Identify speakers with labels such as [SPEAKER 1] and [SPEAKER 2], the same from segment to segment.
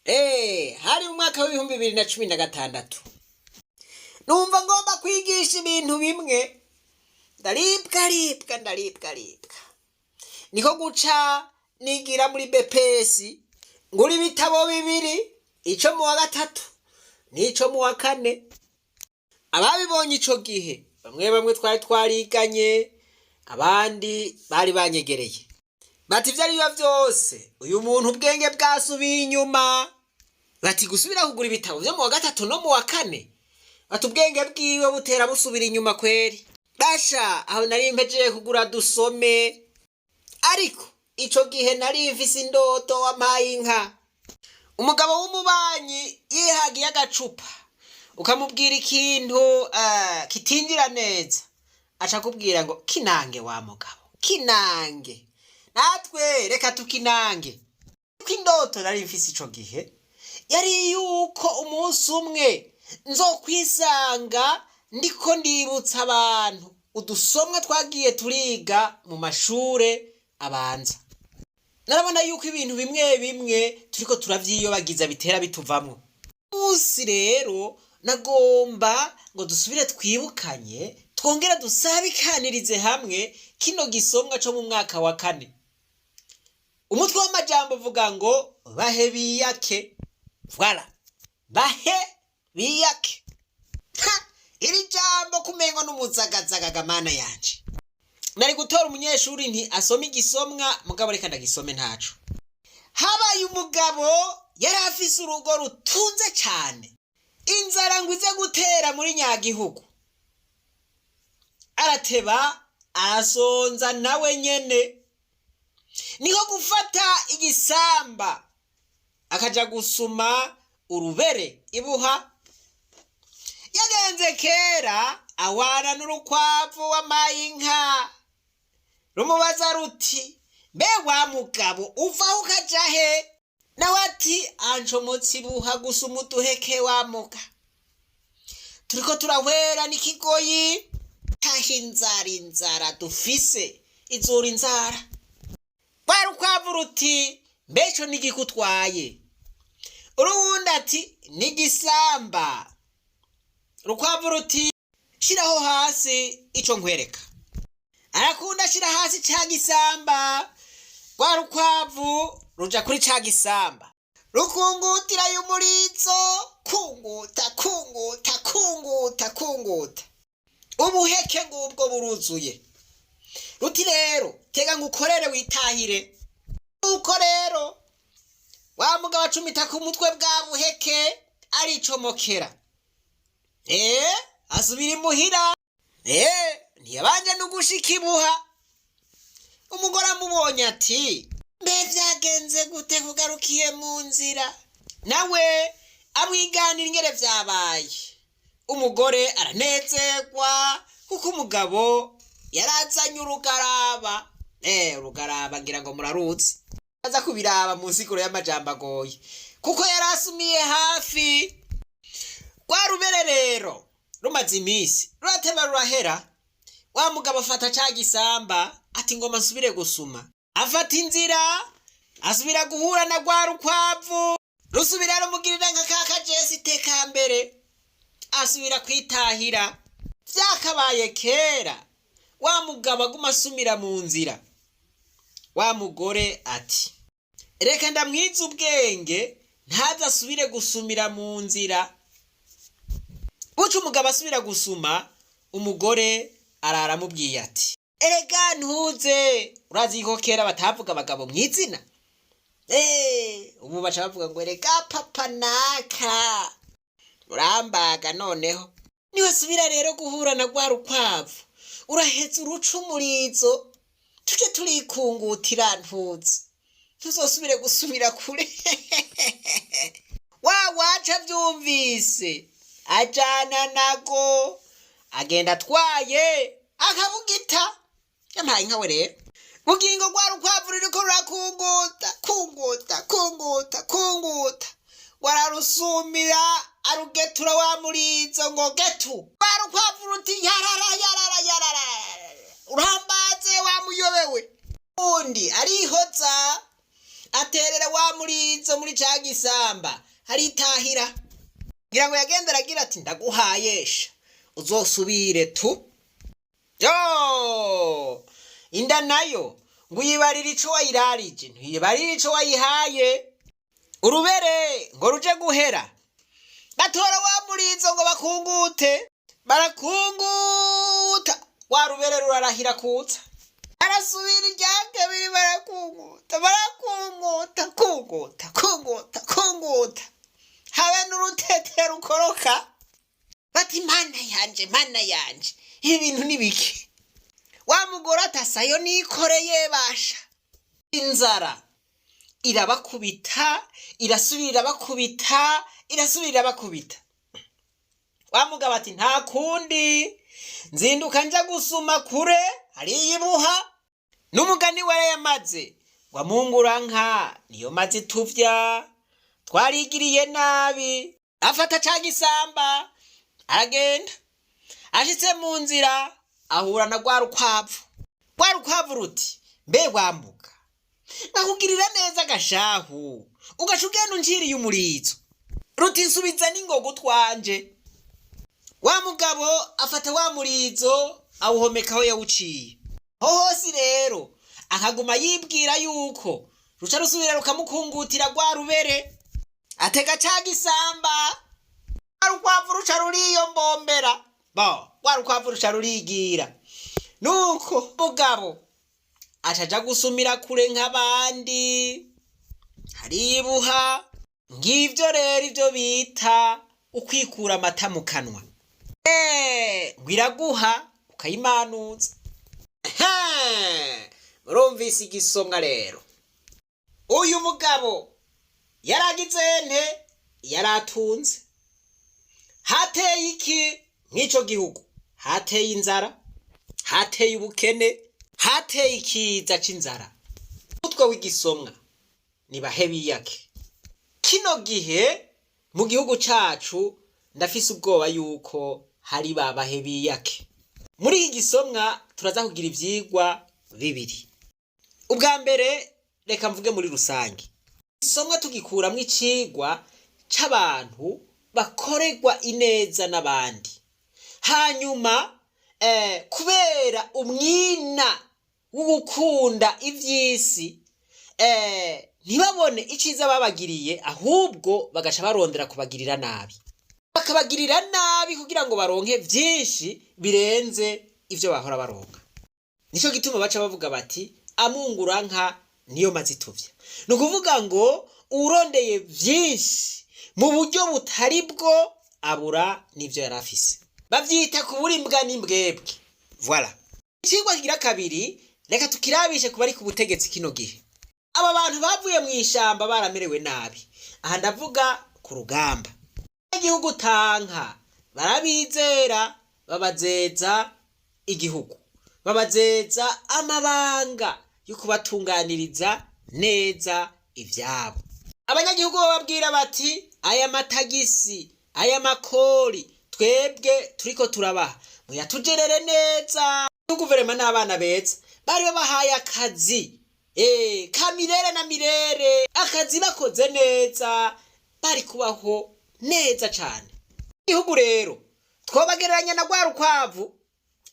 [SPEAKER 1] Hari mu mwaka w'2016. Numva ngomba kwigisha ibintu bimwe, ndaribwa ribwa, ndaribwa ribwa, niko guca nigira muri BPS, ngura ibitabo bibiri, ico mu wa gatatu n'ico mu wa kane. Ababibonye ico gihe, bamwe bamwe twari twariganye, abandi bari banyegereye, bati: "Ivyo ari byo vyose, uyu muntu ubwenge bwasubiye inyuma." Bati: "Gusubira kugura ibitabo vyo mu wa gatatu no mu wa kane?" Bati: "Ubwenge bwiwe butera busubira inyuma kweri." Basha, aho nari mpejeye kugura dusome, ariko ico gihe nari mfise indoto wampaye inka. Umugabo w'umubanyi yihagiye agacupa, ukamubwira ikintu kitinjira neza, aca akubwira ngo: "Kinange wa mugabo, kinange." Natwe reka tukinange, kuko indoto nari mfise ico gihe yari yuko umunsi umwe nzokwisanga ndiko ndibutsa abantu udusomwa twagiye turiga mu mashure abanza. Narabona yuko ibintu bimwe bimwe turiko turavyiyobagiza, bitera bituvamwo. Munsi rero nagomba ngo dusubire twibukanye, twongera dusabikanirize hamwe kino gisomwa co mu mwaka wa kane. Umutwe w'amajambo uvuga ngo: "Bahe biyake." Voilà, bahe biyake. Ha! Iri jambo kumengo n'umuzagazaga, mana yanje. Nari gutora umunyeshuri nti asome igisomwa, mugabo reka ndagisome ntaco. Habaye umugabo yari afise urugo rutunze cane. Inzara ngo ize gutera muri nyagihugu, arateba arasonza nawe nyene, niko gufata igisamba akaja gusuma urubere ibuha. Yagenze kera awana n'urukwavu wamaye inka. Rumubaza ruti: "Mbe wa mugabo, uvaho ukaja he?" Nawe ati: "Ancomotse ibuha gusuma uduheke wa muga, turiko turahwera n'ikigoyi taha inzara, inzara dufise izura inzara." Rwa rukwavu ruti: "Mbeco nigikutwaye?" Uruwundi ati: "N'igisamba." Rukwavu ruti: "Shiraho hasi ico nkwereka." Arakunda ashira hasi ca gisamba. Rwa rukwavu ruja kuri ca gisamba, rukungutirayo umurizo, kunguta, kunguta, kunguta, kunguta, ubuheke ngubwo buruzuye. Ruti: "Rero tega ngukorere witahire." Nuko rero wa mugabo acumita ku mutwe bwa buheke, aricomokera. Asubira imuhira. Ntiyabanje no gushika ibuha. Umugore amubonye ati: "Mbe vyagenze gute kugarukiye mu nzira?" Nawe amwiganira ingere vyabaye. Umugore aranezerwa kuko umugabo yarazanye urugaraba. Urugaraba ngira ngo muraruzi, aza kubiraba mu nsiguro y'amajambo agoye, kuko yarasumiye hafi. Rwa rubere rero rumaze iminsi rurateba rurahera. Wa mugabo afata ca gisamba ati: "Ngoma nsubire gusuma." Afata inzira, asubira guhura na rwa rukwavu, rusubira rumugirira nka ka kajesite ka mbere, asubira kwitahira. Vyakabaye kera wa mugabo aguma asumira mu nzira. Wa mugore ati: "Reka ndamwize ubwenge, ntaze asubire gusumira mu nzira." Buca umugabo asubira gusuma, umugore arara amubwiye ati: "Erega ntuze, urazi ko kera batavuga abagabo mw'izina." Ubu baca bavuga ngo: "Erega papa naka urambaga." "Noneho niwasubira rero guhura na rwa rukwavu, uraheza uruca umurizo, tuje turikungutira, ntuzi ntuzosubire gusubira kure." Wa waca avyumvise, ajana nago, agenda atwaye akabugita. Yampaye nkawe rero, bugingo rwa rukwavu ruriko rurakunguta, kunguta, kunguta, kunguta, wararusumira, arugetura wa murizo ngo getu. Rwa rukwavu ruti: "Yarara, yarara, yarara, urambaze wamuyobewe." Undi arihoza. Aterera wa murizo muri ca gisamba, aritahira. Ngira ngo yagenda aragira ati: "Ndaguhayesha, uzosubire tu." Yo inda nayo ngo uyibarire ico wayirarije, ntuyibarire ico wayihaye. Urubere ngo ruje guhera, batora wa murizo ngo bakungute, barakunguta, wa rubere rurarahira kuza. Arasubira irya kabiri, barakunguta, barakunguta, kunguta, kunguta, kunguta, habe n'urutete rukoroka. Bati: "Mana yanje, mana yanje, ibi bintu ni biki?" Wa mugore atasayo nikoreye basha. Inzara irabakubita, irasubira irabakubita, irasubira irabakubita. Wa mugabo ati: "Nta kundi, nzinduka nja gusuma kure hariyibuha." N'umugani warayamaze ngo amungura nka niyo maze ituvya, twarigiriye nabi. Afata ca gisamba aragenda. Ashitse mu nzira ahura na rwa rukwavu. Rwa rukwavu ruti: "Mbe wambuka, nkakugirira neza agashahu, ugaca ugenda unciriye umurizo?" Ruti: "Nsubiza n'ingogo utwanje." Wa mugabo afata wa murizo awuhomeka aho yawuciye ho hose. Rero akaguma yibwira yuko ruca rusubira rukamukungutira rwa rubere. Atega ca gisamba, rwa rukwavu ruca ruriyombombera bo, rwa rukwavu ruca rurigira. Nuko mugabo acaja gusumira kure nk'abandi, haribuha. Ngivyo rero ivyo bita ukwikura amata mu kanwa. Ngo iraguha ukayimanuza. Murumvise igisomwa rero. Uyu mugabo yaragize nte? Yaratunze. Hateye iki nk'ico gihugu? Hateye inzara, hateye ubukene, hateye ikiza c'inzara. Umutwe w'igisomwa nibahe biyake. Kino gihe mu gihugu cacu ndafise ubwoba yuko hari babahe biyake. Muri iki gisomwa turaza kugira ivyigwa bibiri. Ubwa mbere, reka mvuge muri rusange. Isomwa tugikuramwo icigwa c'abantu bakorerwa ineza n'abandi, hanyuma kubera umwina wo gukunda ivy'isi, ntibabone iciza babagiriye, ahubwo bagaca barondera kubagirira nabi, bakabagirira nabi kugira ngo baronke vyinshi birenze ivyo bahora baronka. Nico gituma baca bavuga bati: "Amunguranka niyo maze ituvya." Ni ukuvuga ngo urondeye vyinshi mu buryo butari bwo abura n'ivyo yari afise. Bavyita kubura imbwa n'imbwebwe. Voilà. Icigwa kigira kabiri, reka tukirabishe ku bari ku butegetsi kino gihe. Aba bantu bavuye mu ishamba baramerewe nabi. Aha ndavuga ku rugamba. Igihugu tanka barabizera, babazeza igihugu, babazeza amabanga yo kubatunganiriza neza ivyabo. Abanyagihugu bababwira bati: "Aya matagisi, aya makori twebwe turiko turabaha, muyatugerere neza." Guverinoma n'abana beza bari babahaye akazi ka mirere na mirere. Akazi bakoze neza bari kubaho neza cane. Igihugu rero twobagereranya na rwa rukwavu,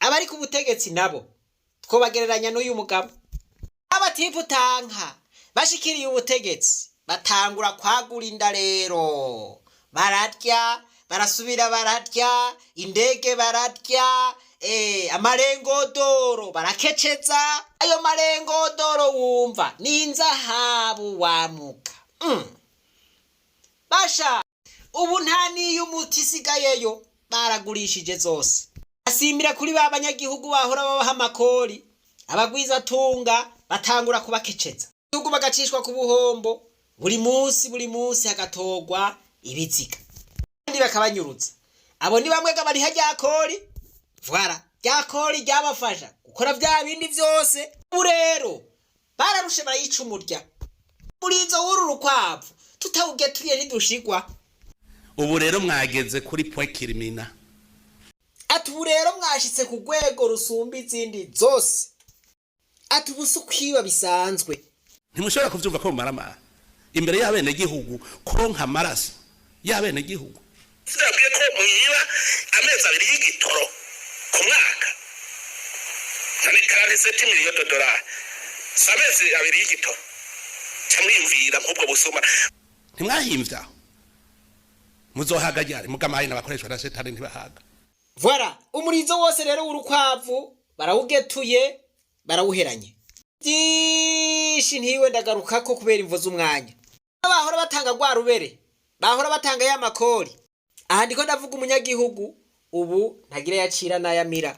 [SPEAKER 1] abari ku butegetsi nabo twobagereranya n'uyu mugabo. Abatifu tanka bashikiriye ubutegetsi batangura kwagura inda. Rero bararya, barasubira bararya, indege bararya, amarengodoro barakeceza. Ayo marengodoro wumva ni inzahabu wamuka. Basha, ubu nta n'iyo umuti isigayeyo, baragurishije zose. Asimbira kuri ba banyagihugu bahora babaha amakori, abagwizatunga batangura kubakeceza, igihugu bagacishwa ku buhombo. Buri munsi, buri munsi hagatorwa ibiziga kandi bakabanyurutsa. Abo ni bamwe bariha rya kori. Voilà, rya kori ryabafasha gukora vya bindi vyose. Ubu rero bararushe, barayica umurya. Murizo w'uru rukwavu tutawurya turiye ntidushigwa.
[SPEAKER 2] Ubu rero mwageze kuri point culminant.
[SPEAKER 1] Ati: "Ubu rero mwashitse ku rwego rusumba izindi zose." Ati: "Ubu si ukwiba bisanzwe."
[SPEAKER 2] Ntimushobora kuvyumva ko mumaramara imbere y'abenegihugu, konka amaraso y'abenegihugu.
[SPEAKER 3] Sinabwiye ko mwiba amezi 2 y'igitoro ku mwaka? None 47 millions de dollars si amezi 2 y'igitoro? Ca mwiyumvira nk'ubwo busuma.
[SPEAKER 2] Ntimwahimvye aho muzohaga ryari? Mugamaye n'abakoreshwa na shetani ntibahaga.
[SPEAKER 1] Voilà, umurizo wose rero w'urukwavu barawugetuye, barawuheranye. Byinshi ntiwe ndagarukako kubera imvo z'umwanya. Bahora batanga rwa rubere, bahora batanga ya makori. Aha ndiko ndavuga umunyagihugu ubu ntagira yacira n'ayamira,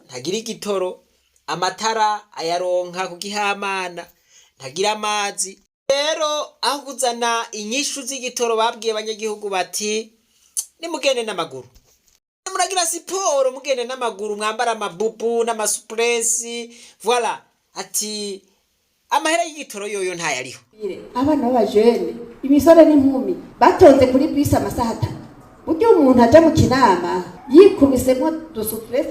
[SPEAKER 1] ntagira igitoro, amatara ayaronka ku gihamana, ntagira amazi. Rero aho kuzana inyishu z'igitoro, babwiye abanyagihugu bati: "Nimugende n'amaguru, muragira siporo, mugende n'amaguru, mwambara amabubu n'amasupuresi." Voilà, ati amahera y'igitoro yoyo ntayariho.
[SPEAKER 4] Abana b'abajene, imisore n'inkumi batonze kuri bisi amasaha 3. Burya umuntu aja mu kinama yikubisemo dusupuresi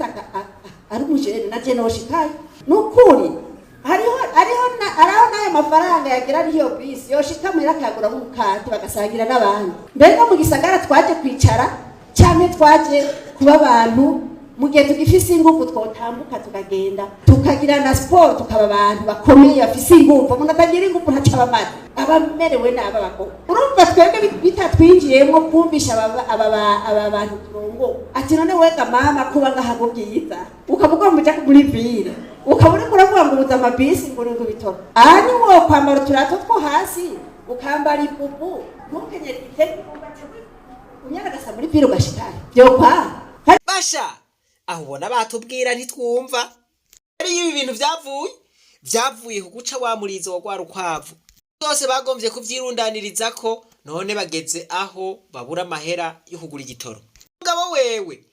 [SPEAKER 4] ari umujene na jene woshikayo. Nukuri hariho n'ayo mafaranga yagira ariyo bisi yoshika muhira akayagura nk'umukate bagasangira n'abandi. Mbega mu gisagara twaje kwicara canke twaje kuba abantu? Mu gihe tugifise ingufu twotambuka, tukagenda, tukagira na siporo, tukaba abantu bakomeye bafise ingufu. Umuntu atagira ingufu ntaco aba amaze, aba amerewe nabi abagore. Urumva twebwe bitatwinjiyemwo kumvisha aba bantu turongo ati: "None wega mama, kuba ngaha ngo byiza, ukaba ugomba uja muri ville, ukaba uriko uravuga ngo ubuze amabisi, ngo uri ngo ibitoro, aha ni wo kwambara uturato two hasi, ukambara ibubu, ntukenyere igitenge, unyaragasa muri ville ugashikayo vyokwanga."
[SPEAKER 1] Basha, aho ubona batubwira ntitwumva. Rero iyo ibi bintu vyavuye ku guca wa murizo wa rwa rukwavu, byose bagombye kuvyirundanirizako. None bageze aho babura amahera yo kugura igitoro. Mugabo wewe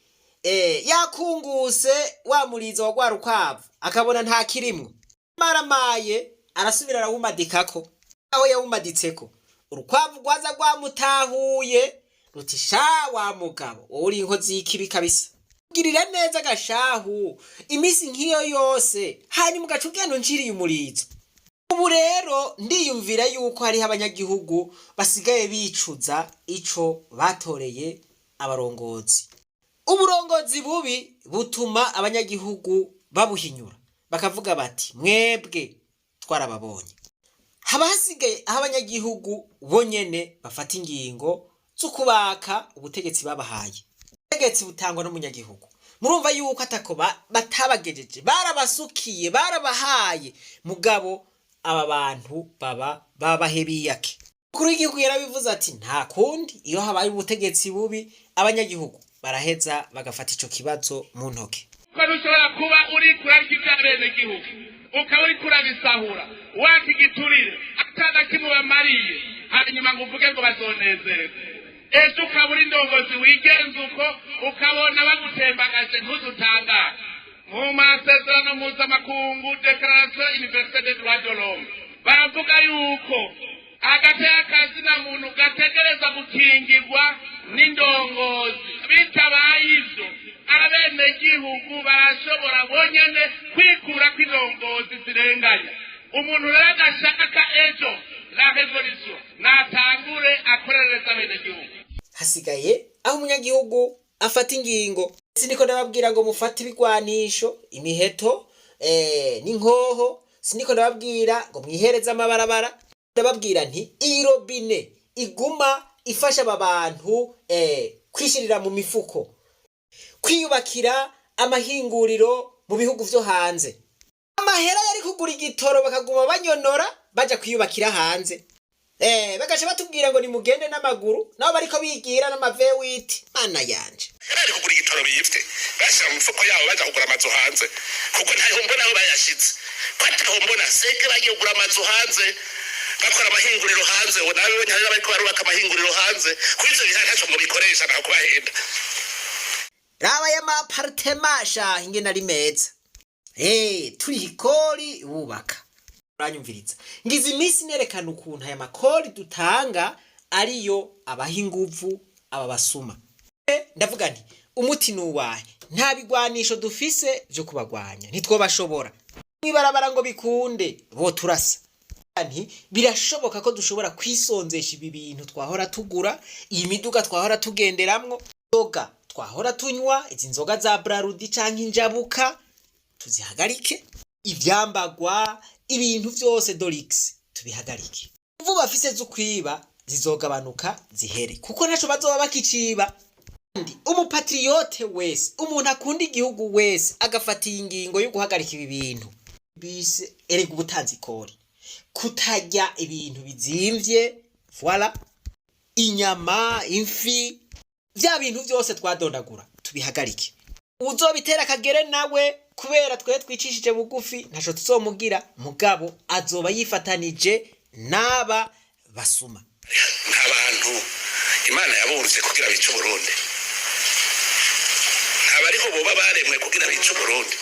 [SPEAKER 1] yakunguse wa murizo wa rwa rukwavu, akabona nta kirimwo, maramaye arasubira arawumadikako. Aho yawumaditseko, urukwavu rwaza rwamutahuye ruti: "Sha wa mugabo, wowe uri inkozi y'ikibi kabisa, girira neza agashahu iminsi nk'iyo yose, hanyuma ugaca ugenda unciriye umurizo." Ubu rero ndiyumvira yuko hariho abanyagihugu basigaye bicuza ico batoreye abarongozi. Uburongozi bubi butuma abanyagihugu babuhinyura, bakavuga bati: "Mwebwe twarababonye." Haba hasigaye aho abanyagihugu bonyene bafata ingingo zo kubaka ubutegetsi babahaye. Ubutegetsi butangwa n'umunyagihugu. Murumva yuko atako batabagejeje, barabasukiye, barabahaye, mugabo aba bantu baba babahebiyake. Umukuru w'igihugu yarabivuze ati: "Nta kundi, iyo habaye ubutegetsi bubi, abanyagihugu baraheza bagafata ico kibazo mu ntoke."
[SPEAKER 5] Ko ntushobora kuba uri kurarya iby'abenegihugu, ukaba uri kurabisahura, waka igiturire, atana kimwe bamariye, hanyuma ngo uvuge ngo bazonezerwe ejo. Ukaba uri indongozi wigenza uko, ukabona bagutembagaje, ntuzutangare. Mu masezerano mpuzamakungu, Déclaration universelle des droits de l'homme, baravuga yuko agateka kazina muntu gategereza gukingirwa n'indongozi. Bitabaye ivyo, abenegihugu barashobora bonyene kwikura kw'indongozi zirenganya umuntu. Rero adashaka ejo la révolution, natangure akorereza abenegihugu.
[SPEAKER 1] Hasigaye aho umunyagihugu afata ingingo. Siniko ndababwira ngo mufate ibigwanisho, imiheto n'inkoho. Siniko ndababwira ngo mwihereze amabarabara. Ndababwira nti iyi robine iguma ifasha aba bantu kwishirira mu mifuko, kwiyubakira amahinguriro mu bihugu vyo hanze, amahera yari kugura igitoro bakaguma banyonora baja kwiyubakira hanze, bagaca batubwira ngo nimugende n'amaguru, nabo bariko bigira n'ama V8. Mana yanje!
[SPEAKER 3] Bari kugura igitoro biyifite, bashyira mu mifuko yabo, baja kugura amazu hanze, kuko ntaho mbona aho bayashize, ko ataho mbona seke bagiye kugura amazu hanze, bakora amahinguriro hanze. Ubu nawe bonye bariko barubaka amahinguriro hanze. Kuri ivyo bihari ntaco ngo bikoresha, ntaho kubahenda.
[SPEAKER 1] Raba ya ma appartements sha, ingene ari meza. Turi ikori bubaka. Uranyumviriza, ngize iminsi nerekana ukuntu aya makori dutanga ariyo abaha inguvu aba basuma. Ndavuga nti umuti ni uwahe? Nta bigwanisho dufise vyo kubagwanya, ntitwobashobora mwibarabara ngo bikunde, bo turasa. Nti birashoboka ko dushobora kwisonzesha ibi bintu twahora tugura, iyi miduga twahora tugenderamwo, inzoga twahora tunywa, izi nzoga za Brarudi canke injabuka tuzihagarike, ivyambagwa, ibintu vyose de luxe tubihagarike. Vuba bafise z'ukwiba zizogabanuka zihere, kuko ntaco bazoba bakiciba. Kandi umupatriote wese, umuntu akunda igihugu wese, agafata iyi ngingo yo guhagarika ibi bintu bise erega ubutanzi ikori, kutarya ibintu bizimvye, voilà, inyama, imfi, vya bintu vyose twadondagura tubihagarike. Uzobitera akagere nawe, kubera twe twicishije bugufi, ntaco tuzomugira, mugabo azoba yifatanije n'aba basuma.
[SPEAKER 3] Nta bantu Imana yabumvye kugira bice Uburundi, ntabariho boba baremwe kugira bice Uburundi.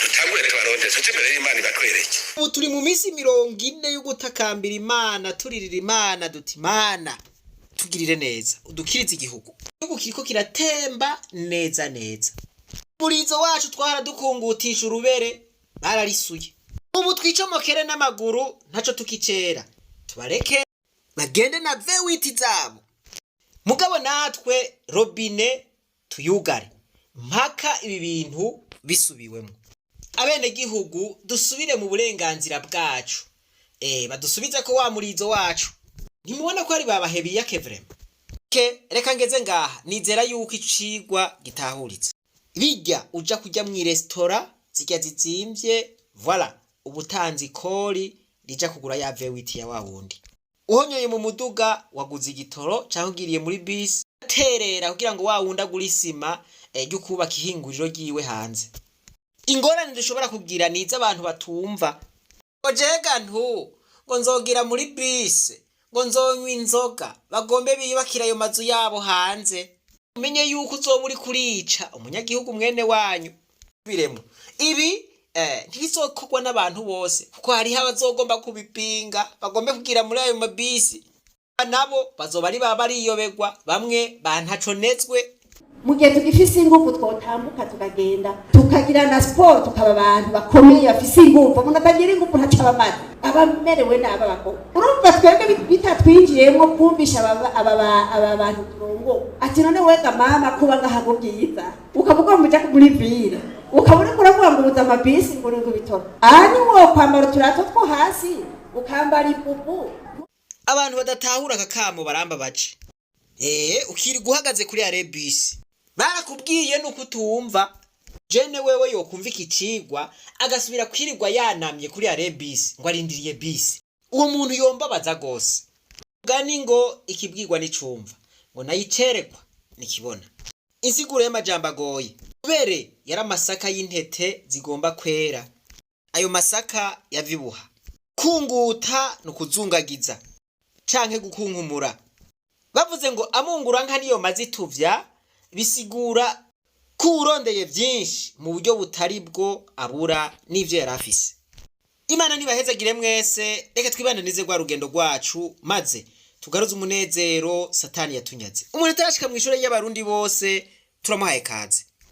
[SPEAKER 3] Dutangure tubarondere, tuje imbere y'Imana ibatwereke.
[SPEAKER 1] Ubu turi mu minsi 40 yo gutakambira Imana, turirira Imana duti: "Imana, tugirire neza, udukirize igihugu." Igihugu kiriko kiratemba neza neza. Umurizo wacu twaradukungutisha urubere, bararisuye. Ubu twicomokere n'amaguru, ntaco tukicera. Tubareke bagende na V8 zabo, mugabo natwe robine tuyugare mpaka ibi bintu bisubiwemo. Abenegihugu dusubire mu burenganzira bwacu, badusubize ko wa murizo wacu. Ntimubona ko ari babahebiye vraiment? Ke reka ngeze ngaha, nizera yuko icigwa gitahuritse. Bijya uja kujya mu resitora zijya zizimvye, voilà, ubutanzi kori rija kugura ya V8 ya wa wundi. Uhonyoye mu muduga waguze igitoro cyangwa ugiriye muri bisi, terera kugira ngo wa wundi agure isima ryo kubaka ihinguriro ryiwe hanze. Ingorane dushobora kugira ni iz'abantu batumva ngo jega ntu ngo nzogira muri bisi, ngo nzonywa inzoga, bagombe biyubakira ayo mazu yabo hanze. Umenye yuko uzoba uri kurica umunyagihugu mwene wanyu. Biremo ibi ntibizokorwa n'abantu bose, kuko hariho abazogomba kubipinga, bagombe kugira muri ayo mabisi, nabo bazoba ari baba bariyobegwa, bamwe bantaconetswe.
[SPEAKER 4] Mu gihe tugifise ingufu, twotambuka tukagenda, tukagira na siporo, tukaba abantu bakomeye bafise ingufu. Umuntu atagira ingufu ntaco aba amaze, aba amerewe nabi abakobwa. Urumva twebwe bitatwinjiyemwo kumvisha aba bantu turongo ati: "None wega mama, kuba ngaha ngo byiza, ukaba ugomba uja muri ville, ukaba uriko uravuga ngo ubuze amabisi, ngo uri ngo ibitoro, aha ni wo kwambara uturato two hasi, ukambara ibubu."
[SPEAKER 1] Abantu badatahura aka kamo barambabaje. Ukirirwa uhagaze kuri arrêt bisi, barakubwiye nuko utumva. Jene wewe yokumva iki cigwa agasubira kwirirwa yanamye kuri arrêt bisi ngo arindiriye bisi, uwo muntu yombabaza gose. Gani ngo ikibwirwa n'icumva, ngo nayicerekwa nikibona. Insiguro y'amajambo agoye: ubere yari amasaka y'intete zigomba kwera, ayo masaka yavibuha. Kunguta ni ukuzungagiza canke gukunkumura. Bavuze ngo amungura nka niyo maze ituvya, bisigura ko urondeye vyinshi mu buryo butari bwo abura n'ivyo yari afise. Imana nibahezagire mwese. Reka twibandanize rwa rugendo rwacu, maze tugaruze umunezero Satani yatunyaze. Umuntu atarashika mw'ishure y'Abarundi bose, turamuhaye kaze.